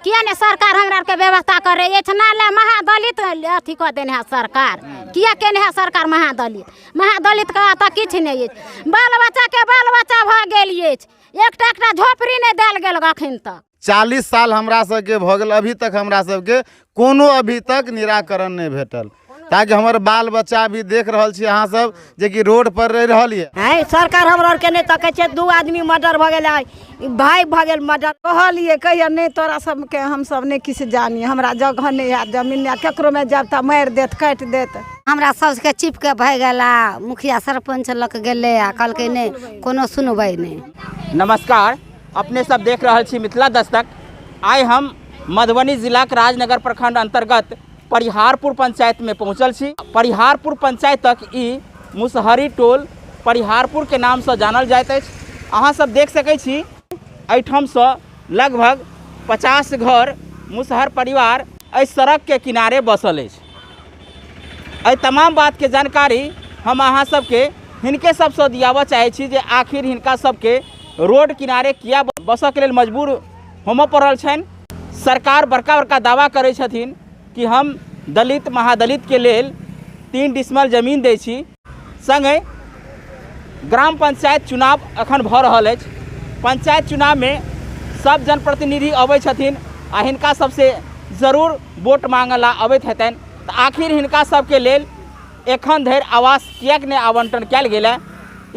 किया नहि सरकार हमरा आरके व्यवस्था करै अछि? नाला महादलित अथी कऽ देने है सरकार। किया केने है सरकार महादलित? महादलितके एतऽ किछु नहि अछि। बाल बच्चाके बाल बच्चा भऽ गेल अछि, एकटा एकटा झोपड़ी नहि देल गेल अखन तक। 40 साल हमरा सबके भऽ गेल, अभी तक हमरा सबके कोनो अभी तक निराकरण नहि भेटल, ताकि हमर बाल बच्चा भी देख रहल छी अहाँ सब जेकि रोड पर रहि रहल यऽ। आँय, सरकार हमरा आरके नहि तकै छै। 2 आदमी मर्डर भऽ गेलै, भाय भऽ गेल मर्डर। कहलियै कहिया नहि तोरा सबके हमसब नहि किछु जानी, हमरा जगह नहि हैत, जमीन नहि, ककरोमे जायब तऽ मारि देत, काटि देत। हमरा सबके चिपके भए गेल आ मुखिया सरपञ्च लग गेलै आ कहलकै नहि कोनो सुनबै नहि। नमस्कार, अपने सब देख रहल छी मिथिला दस्तक। आइ हम मधुबनी जिलाक राजनगर प्रखंड अंतर्गत परिहारपुर पंचायत में पहुंचल छी। परिहारपुर पंचायतक ई मुसहरी टोल परिहारपुर के नाम से जानल जाइत अछि। अहाँ सब देख सकै छी एहिठामसँ लगभग 50 घर मुसहर परिवार एहि सड़क के किनारे बसल अछि। एहि तमाम बात के जानकारी हम अहाँ सबके हिनके सबसँ दियाबऽ चाहै छी जे आखिर हिनका सबके रोड किनारे किया बसऽके लेल मजबूर होमऽ पड़ल छनि। सरकार बड़का बड़का दावा करै छथिन कि हम दलित महादलित के लेल 3 डिसमल जमीन दै छी। संगहि ग्राम पंचायत चुनाव अखन भऽ रहल अछि। पंचायत चुनावमे सब जनप्रतिनिधि अबै छथिन आ हिनका सबसे जरूर वोट मांगऽ ला अबैत हेतनि, तऽ आखिर हिनका सबके लेल एखन धरि आवास किएक नहि आवंटन कयल गेल है?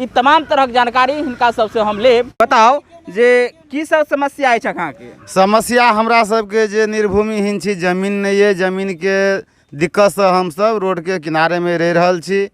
ई तमाम तरहक जानकारी हिनका सबसे हम लेब। बताउ जे की सब समस्या अछि अहाँके? समस्या हमरा सबके जे निर्भूमिहीन छी, जमीन नहि अइ, जमीनके दिक्कतसँ हमसब रोडके किनारेमे रहि रहल छी।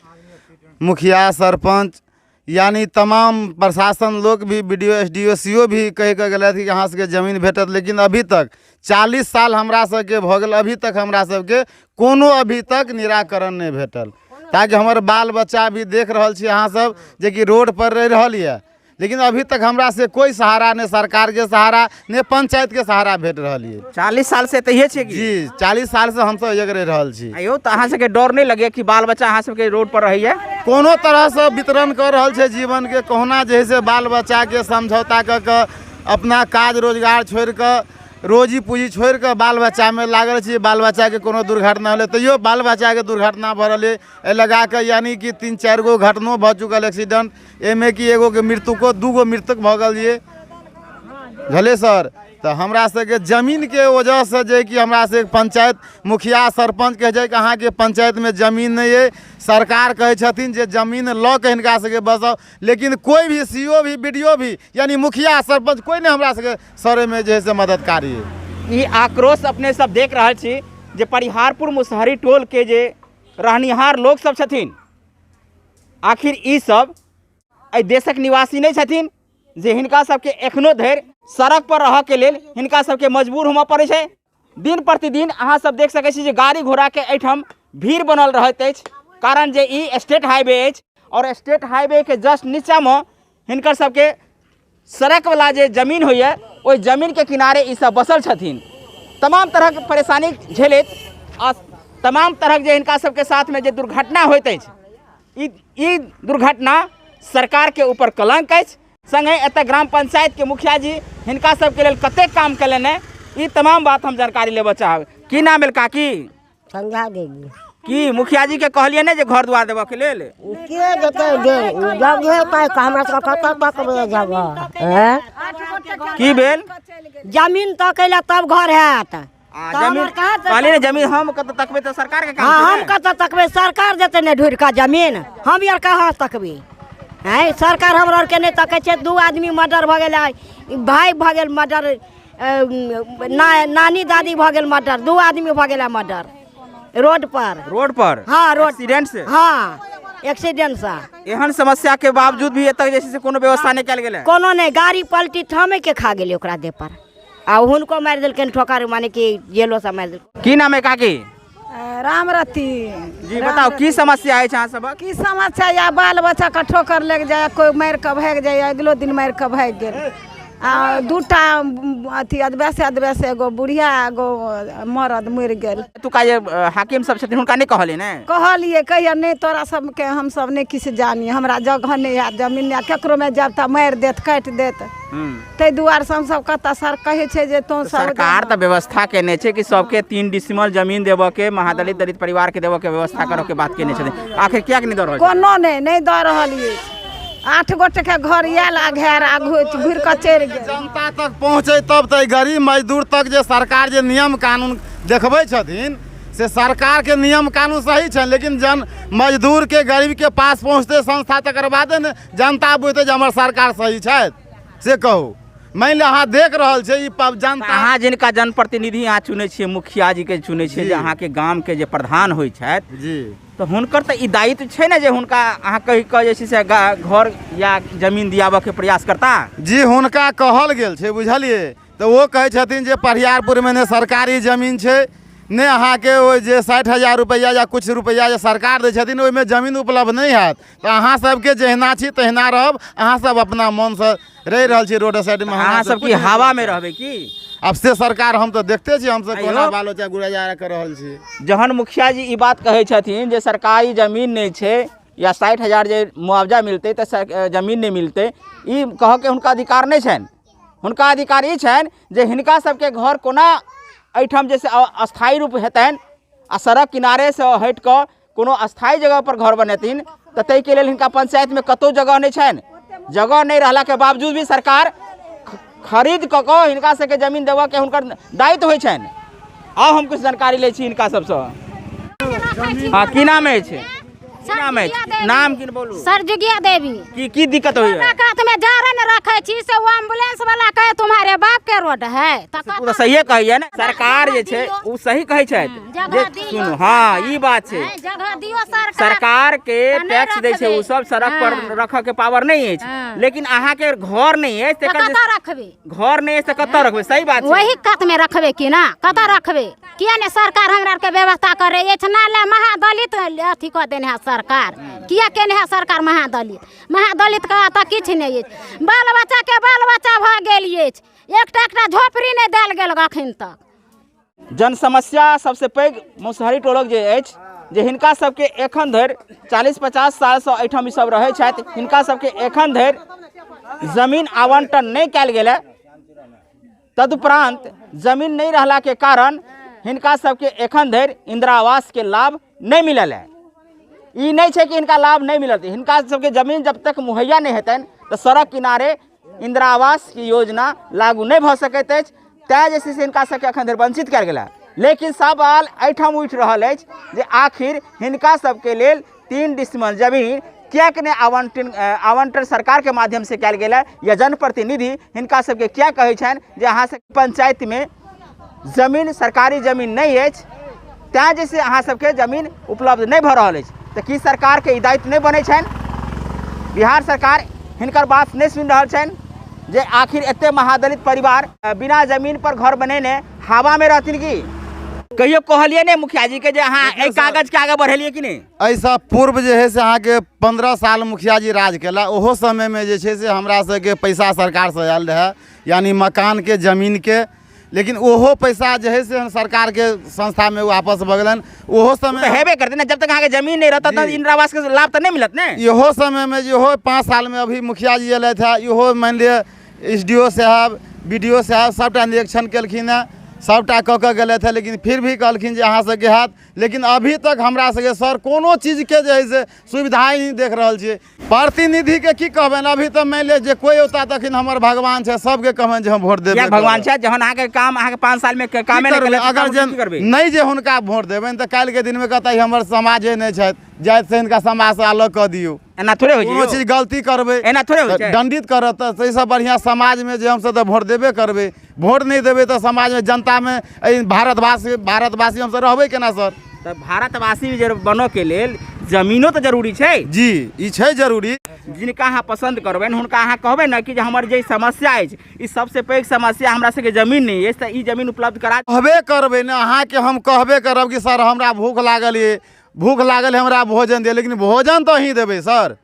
मुखिया सरपञ्च यानी तमाम प्रशासन लोक भी B D O S D O C O भी कहि कऽ गेलथि कि अहाँ सबके जमीन भेटत, लेकिन अभी तक 40 साल हमरा सबके भऽ गेल, अभी तक हमरा सबके कोनो अभी तक निराकरण नहि भेटल, ताकि हमर बाल बच्चा भी देख रहल छी अहाँ सब जेकि रोड पर रहि रहल यऽ, लेकिन अभी तक हमरा से कोई सहारा नहि, सरकार के सहारा नहि, पंचायत के सहारा भेट रहल ये। 40 साल से एतहिए छियै की? जी, 40 साल से हमसब एजग रहि रहल छी। आइयो तऽ अहाँ सबके डर नहि लगैया कि बाल बच्चा अहाँ सबके रोड पर रहैया? कोनो तरहसँ वितरण कऽ रहल छै जीवनके, कहुना जे है से बाल बच्चाके समझौता कऽ कऽ अपना काज रोजगार छोड़ि कऽ रोजी पूँजी छोड़ि कऽ बाल बच्चामे लागल छी। बाल बच्चाके कोनो दुर्घटना होलै तैयो बाल बच्चाके दुर्घटना भऽ रहलै, एहि लगा कऽ यानी कि 3-4 गो घटनो भऽ चुकल एक्सीडेंट, एहिमे कि एगोके मृतको 2 गो मृतक भऽ गेल ये बुझलियै सर। तऽ हमरा सबके जमीनके वजहसँ जे कि हमरा सबके पंचायत मुखिया सरपञ्च कहै छै कि अहाँके पंचायतमे जमीन नहि अइ, सरकार कहै छथिन जे जमीन लऽ कऽ हिनका सबके बसाउ, लेकिन कोइ भी सी ओ भी बी डी ओ भी यानी मुखिया सरपञ्च कोइ नहि हमरा सबके सर एहिमे जे है से मददकारी अइ। ई आक्रोश अपने सब देख रहल छी जे परिहारपुर मुसहरी टोल के जे रहनिहार लोक सब छथिन, आखिर ई सब एहि देशक निवासी नहि छथिन जे हिनका सबके एखनो धरि सड़क पर रहऽके लेल हिनका सबके मजबूर होमऽ पड़ै छै। दिन प्रतिदिन अहाँ सब देख सकै छी जे गाड़ी घोड़ाके एहिठाम भीड़ बनल रहैत अछि, कारण जे ई स्टेट हाईवे अछि और स्टेट हाईवे के जस्ट नीचामे हिनकर सबके सड़कवला जे जमीन होइए ओहि जमीनके किनारे ई सब बसल छथिन। तमाम तरहक परेशानी झेलैत आ तमाम तरहक जे हिनका सबके साथमे जे दुर्घटना होइत अछि, ई दुर्घटना सरकारके ऊपर कलंक अछि। संगहि एतऽ ग्राम पंचायतके मुखिया जी हिनका सबके लेल कतेक काम केलनि हँ, ई तमाम बात हम जानकारी लेबऽ चाहब। की नाम भेल काकी? संध्या देवी। की मुखिया जी के कहलियै ने जे घर द्वार देबऽ के लेल? के देतै? जगहे पाइ हमरा सबके कतऽ तकबै जगह? हैं? की भेल? जमीन तकै लए तब घर हैत। आ, तऽ जमीन हमर कहाँ से कहलियै ने जमीन हम कतऽ तकबै तऽ सरकार के काम हाँ, छै हम ने। कतऽ तकबै? सरकार देतै ने ढूँढि कऽ जमीन, हम आर कहाँ तकबै? आँय, सरकार हमरा आरके नहि तकै छै। 2 आदमी मर्डर भऽ गेलै, भाय भऽ गेल मर्डर, नानी दादी भऽ गेल मर्डर, 2 आदमी भऽ गेलै मर्डर रोड पर। रोड पर? हाँ, रोड। एक्सीडेंट से? हाँ, एक्सीडेंट से। एहन समस्या के बावजूद भी एतऽ जे छै से कोनो व्यवस्था नहि कयल गेलै? कोनो नहि, गाड़ी पलटी थमे के खा गेलै ओकरा देह पर, आ हुनको मारि देलकनि ठोकर, माने कि जेलो से मारि देलकनि। की नाम है काकी? रामरती जी। बताउ की समस्या अछि अहाँ सबक? की समस्या या बाल बच्चा के ठोकर लागि जाइए, कोइ मारि कऽ भागि जाइए, अगिलो दिन मारि कऽ भागि गेल। आ दूटा अथी अदबेसे अदबेसे एगो बुढ़िया एगो मरद मरि गेल। एतुका जे हाकिम सब छथिन हुनका नहि कहलियै ने? कहलियै, कहिया नहि तोरा सबके हमसब नहि किछु जानी, हमरा जगह नहि हैत, जमीन नहि, केकरोमे जायब तऽ मारि देत काटि देत, ताहि दुआरे हमसब कतऽ सर कहै छै जे तोँ सब सरकार तऽ व्यवस्था केने छै कि सबके 3 डिसमल जमीन देबऽ के, महादलित दलित परिवार के देबऽ के व्यवस्था करऽ के बात केने छथिन, आखिर किएक नहि दऽ रहल छै? कोनो नहि दऽ रहल अछि। 8 गोटेके घर आयल आ घेर आ घुरि कऽ चलि गेल। जनता तक पहुँचे तब तऽ गरीब मजदूर तक जे सरकार जे नियम कानून देखबै छथिन से सरकार के नियम कानून सही छै, लेकिन जन मजदूर के गरीब के पास पहुँचते संस्था तकर बादे ने जनता बुझतै जे हमर सरकार सही छथि, से कहू। मानि लिअ अहाँ देख रहल छै ई जनता। अहाँ जिनका जनप्रतिनिधि अहाँ चुनै छियै, मुखिया जी के चुनै छियै, जे अहाँके गाम के जे प्रधान होइ छथि जी, तऽ हुनकर तऽ ई दायित्व छै ने जे हुनका अहाँ कहि कऽ जे छै से घर या जमीन दियाबऽ के प्रयास करता। जी हुनका कहल गेल छै, बुझलियै, तऽ ओ कहै छथिन जे परिहारपुरमे ने सरकारी जमीन छै, ने अहाँके ओ जे 60,000 रुपैआ या किछु रुपैआ जे सरकार दै छथिन ओहिमे जमीन उपलब्ध नहि हैत, तऽ अहाँ सबके जहिना छी तहिना रहब, अहाँ सब अपना मोनसँ रहि रहल छी रोड साइडमे। अहाँ सब की हवामे रहबै की? आब से सरकार हम तऽ देखते छी, हमसब कोना बाल बच्चा गुजारा कऽ रहल छी। जहन मुखिया जी ई बात कहै छथिन जे सरकारी जमीन नहि छै या 60,000 जे मुआवजा मिलतै तऽ जमीन नहि मिलतै, ई कहऽके हुनका अधिकार नहि छनि। हुनका अधिकार ई छनि जे हिनका सबके घर कोना एहिठाम जे से अस्थायी रूप हेतनि आ सड़क किनारेसँ हटि कऽ कोनो अस्थायी जगह पर घर बनेथिन, तऽ ताहिके लेल हिनका पंचायतमे कतहु जगह नहि छनि। जगह नहि रहलाके बावजूद भी सरकार खरीद कऽ कऽ हिनका सबके जमीन देबऽके हुनकर दायित्व होइ छनि। आउ हम किछु जानकारी लै छी हिनका सबसँ। हँ, की नाम अछि? की नाम अछि? नाम की बोलू? सरजुगिया देवी। की की दिक्कत होइए? कात में जारन रखै छी से वो एम्बुलेंस वाला कहे तुम्हारे बाप के रोड है। ओ तऽ सहिए कहैए ने सरकार जे छै ओ सही कहै छथि जे सुनू, हँ ई बात छै, जगह दियौ सरकार। सरकार के टैक्स दै छै ओ सब, सड़क पर रखऽ के पावर नहि अछि, लेकिन अहाँके घर नहि अछि तऽ कतऽ रखबै? घर नहि अछि तऽ कतऽ रखबै? सही बात छै, वही कात में रखबै कि ना, कतऽ रखबै? किया नहि सरकार हमरा आरके व्यवस्था करै अछि? ना ले महादलित अथी कऽ देने है सरकार, किया केने है सरकार महादलित? महादलित के तऽ किछु नहि अछि, बाल बच्चाके बाल बच्चा भऽ गेल अछि, एकटा एकटा झोपड़ी नहि देल गेल अखन तक। जनसमस्या सबसँ पैघ मुसहरी टोलक जे अछि जे हिनका सबके एखन धरि 40-50 सालसँ एहिठाम ई सब रहै छथि, हिनका सबके एखन धरि जमीन आवंटन नहि कयल गेल है। तदुपरांत जमीन नहि रहलाके कारण हिनका सबके एखन धरि इंदिरा आवासके लाभ नहि मिलल है। ई नहि छै कि हिनका लाभ नहि मिलत, हिनका सबके जमीन जब तक मुहैया नहि हेतनि तऽ सड़क किनारे इंदिरा आवास की योजना लागू नहि भऽ सकैत अछि, तैँ जे छै से हिनका सबके एखन धरि वंचित कयल गेल है। लेकिन सवाल एहिठाम उठि रहल अछि जे आखिर हिनका सबके लेल 3 डिसमल जमीन किएक नहि आवंटन सरकारके माध्यमसँ कयल गेल है, या जनप्रतिनिधि हिनका सबके किया कहै छनि जे अहाँ सब पंचायतमे जमीन सरकारी जमीन नहि अछि, तैँ जे से अहाँ सबके जमीन उपलब्ध नहि भऽ रहल अछि। तऽ की सरकारके ई दायित्व नहि बनै छनि? बिहार सरकार हिनकर बात नहि सुनि रहल छनि जे आखिर एते महादलित परिवार बिना जमीन पर घर बनेने हवामे रहथिन की? कहियो कहलियै नहि मुखिया जी के जे अहाँ एहि कागजके आगे बढ़ेलियै कि नहि? एहिसँ पूर्व जे है से अहाँके 15 साल मुखिया जी राज केला, ओहो समयमे जे छै से हमरा सबके पैसा सरकारसँ आयल रहए, यानी मकानके जमीनके, लेकिन ओहो पैसा जे है से सरकारके संस्थामे वापस भऽ गेलनि। ओहो समय तऽ हेबे करतै ने, जब तक अहाँके जमीन नहि रहत तब इंदिरा आवासके लाभ तऽ नहि मिलत ने। इहो समयमे इहो 5 सालमे अभी मुखिया जी एलथि हँ, इहो मानि लिअ एस डी ओ साहब बी डी ओ साहब सबटा निरीक्षण केलखिन हँ, सबटा कऽ कऽ गेलथि हँ, लेकिन फिर भी कहलखिन जे अहाँ सबके हैत, लेकिन अभी तक हमरा सबके सर कोनो चीजके जे है से सुविधा ही नहि देख रहल छियै। प्रतिनिधिके की कहबनि, अभी तऽ मानि लिअ जे कोइ औता तखन हमर भगवान छै, सबके कहबनि जे हम वोट देबै। किएक भगवान छै? जहन अहाँके काम अहाँके 5 सालमे कामे नहि केलथि, अगर जे की करबै? नहि जे हुनका वोट देबनि तऽ काल्हिके दिनमे कहता ई हमर समाजे नहि छथि, जातिसँ हिनका समाजसँ अलग कऽ दियौ। एना थोड़े होइ छै कोनो यौ। चीज गलती करबै एना थोड़े होइ छै। दंडित करत, तऽ ताहिसँ बढ़िआँ समाजमे जे हमसब तऽ वोट देबे करबै, वोट नहि देबै तऽ समाजमे जनतामे एहि भारतवासी हमसब रहबै केना सर? तऽ भारतवासी जे बनऽके लेल जमीनो तऽ जरूरी छै। जी ई छै जरूरी। जिनका अहाँ पसन्द करबनि हुनका अहाँ कहबै ने कि जे हमर जे समस्या अछि ई सबसँ पैघ समस्या हमरा सबके जमीन नहि अछि, तऽ ई जमीन उपलब्ध करा कहबे करबै ने अहाँके, हम कहबे करब कि सर हमरा भूख लागल ये, भूख लागल है, हमरा भोजन दिअ, लेकिन भोजन तऽ अहीं देबै सर,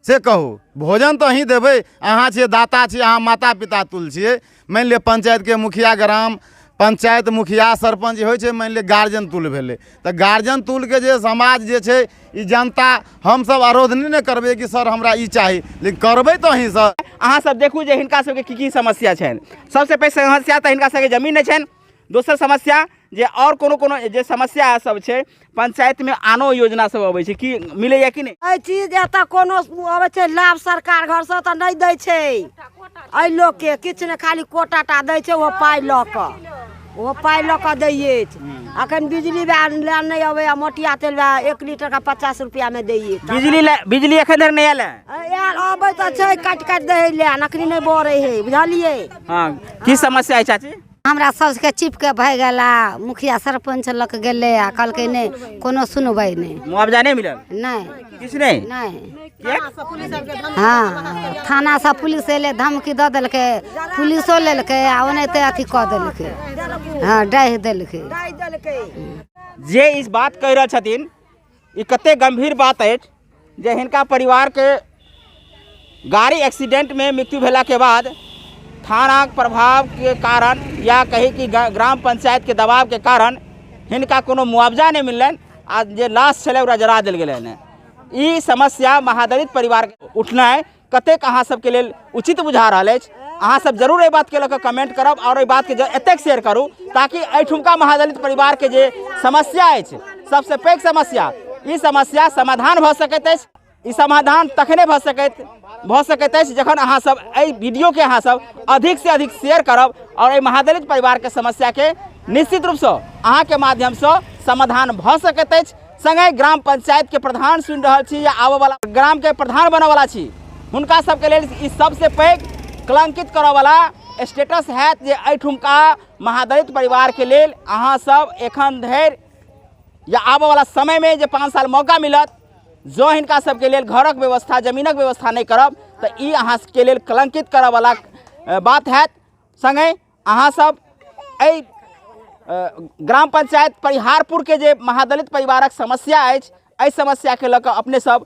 से कहू। भोजन तऽ अहीँ देबै, अहाँ छियै दाता छियै, अहाँ माता पिता तुल्य छियै। मानि लिअ पंचायतके मुखिया, ग्राम पंचायत मुखिया सरपञ्च होइ छै, मानि लिअ गार्जियन तुल्य भेलै। तऽ गार्जियन तुल्यके जे समाज जे छै, ई जनता हमसब अरोध नहि ने करबै कि सर हमरा ई चाही, लेकिन करबै तऽ अहीँसँ। अहाँ सब देखू जे हिनका सबके की की समस्या छनि। सबसँ पैघ समस्या तऽ हिनका सबके जमीन नहि छनि। दोसर समस्या जे आओर कोनो कोनो जे समस्या सब छै, पंचायतमे आनो योजना सब अबै छै की मिलैया कि नहि? एहि चीज एतऽ कोनो अबै छै लाभ सरकार घरसँ तऽ नहि दै छै एहि लोकके किछु नहि, खाली कोटा टा दै छै, ओ पाइ लऽ कऽ, ओ पाइ लऽ कऽ दै अछि। अखन बिजली लए नहि अबैया, मोटिया तेल 1 लीटरके 50 रुपैआमे दै अछि। बिजली लए बिजली एखन धरि नहि आयल है? आयल अबै तऽ छै, काटि काटि दै हइ लाइन, अखनी नहि बढ़ै हइ, बुझलियै? हँ, की समस्या है चाची? हमरा सबके चिपके भए गेला, मुखिया सरपञ्च लग गेलै आ कहलकै नहि कोनो सुनबै नहि। मुआवजा नहि मिलल? नहि। किछु नहि? नहि। हँ, थानासँ पुलिस एलै, धमकी दऽ देलकै, पुलिसो लेलकै आ ओनाहिते अथी कऽ देलकै, हँ डाहि देलकै। जे इस बात कहि रहल छथिन ई कते गंभीर बात अछि जे हिनका परिवारके गाड़ी एक्सीडेंटमे मृत्यु भेलाके बाद थानाक प्रभावके कारण या कही कि ग्राम पंचायतके दबावके कारण हिनका कोनो मुआवजा नहि मिललनि आ जे लाश छलै ओकरा जरा देल गेलनि। ई समस्या महादलित परिवारके उठनाइ कतेक अहाँ सबके लेल उचित बुझा रहल अछि? अहाँ सब जरूर एहि बातके लऽ कऽ कमेंट करब आओर एहि बातके एतेक शेयर करू ताकि एहिठुमका महादलित परिवारके जे समस्या अछि, सबसँ पैघ समस्या, ई समस्या समाधान भऽ सकैत अछि। ई समाधान तखने भऽ सकैत अछि जखन अहाँ सब एहि वीडियोके अहाँ सब अधिक से अधिक शेयर करब आओर एहि महादलित परिवारके समस्याके निश्चित रूपसँ अहाँके माध्यमसँ समाधान भऽ सकैत अछि। संगहि ग्राम पंचायतके प्रधान सुनि रहल छी या आबऽवला ग्रामके प्रधान बनऽवला छी, हुनका सबके लेल ई सबसँ पैघ कलंकित करऽवला स्टेटस हैत जे एहिठुमका महादलित परिवारके लेल अहाँ सब एखन धरि या आबऽवला समयमे जे 5 साल मौका मिलत, जँ हिनका सबके लेल घरक व्यवस्था, जमीनक व्यवस्था नहि करब तऽ ई अहाँ सबके लेल कलंकित करऽवला बात हैत। संगहि अहाँ सब एहि ग्राम पंचायत परिहारपुरके जे महादलित परिवारक समस्या अछि, एहि समस्याके लऽ कऽ अपने सब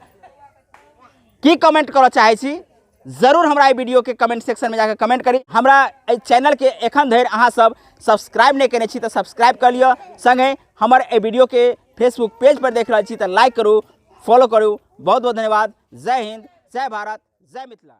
की कमेंट करऽ चाहै छी, जरूर हमरा एहि वीडियोके कमेंट सेक्शनमे जाकऽ कमेंट करी। हमरा एहि चैनलके एखन धरि अहाँ सब सब्सक्राइब नहि केने छी तऽ सब्सक्राइब कऽ लिअ। संगहि हमर एहि वीडियोके फेसबुक पेज पर देख रहल छी तऽ लाइक करू, फॉलो करू। बहुत बहुत धन्यवाद। जय हिंद, जय भारत, जय मिथिला।